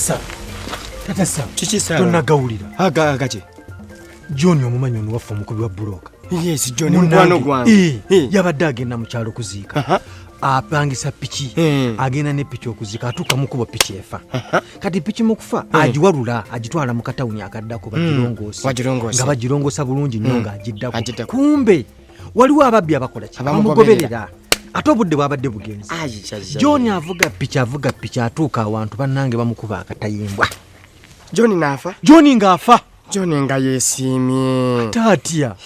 Sam, Tata Sam. Kiki Sam? Tonnagawulira. Aga agaki? John omumanyi ono waffe omukubi wa buloka. Yes, John mukwano gwange. Eh, yabadde agenda mu kyalo kuziika. Apangisa piki. Agenda ne piki okuziika atuuka mu kkubo piki efa. Kati piki mu kufa agiwalula agitwala mu katawuni akaddako bagirongoosa. Bagirongoosa. Nga bagirongoosa bulungi nnyo ng'agiddako. Agiddako. Kumbe waliwo ababbi abakola ki? Abamugoberera. Abamugoberera. Ate obudde bwabadde bugenze. John avuga piki avuga piki atuuka awantu bannange bamukuba akatayimbwa. John n'afa? John ng'afa. John nga yeesiimye. Taatya.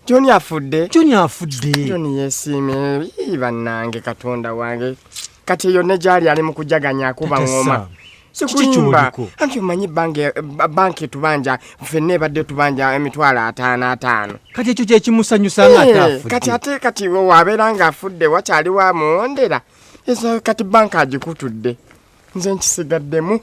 John afudde. John afudde. John yeesiimye. Ii, bannange Katonda wange. Kati eyo ne gy'ali ali mu kujaganya akuba Tata ŋŋoma. Sam, kiki Sikulimba. ky'oliko? Anti omanyi banki etubanja ffenna ebadde etubanja 550 50. Kati ekyo kye kimusanyusa nga ate afudde. Kati ate kati wabeera ng'afudde wakyaliwo amuwondera. Ezo kati banki agikutudde. Nze nkisigaddemu.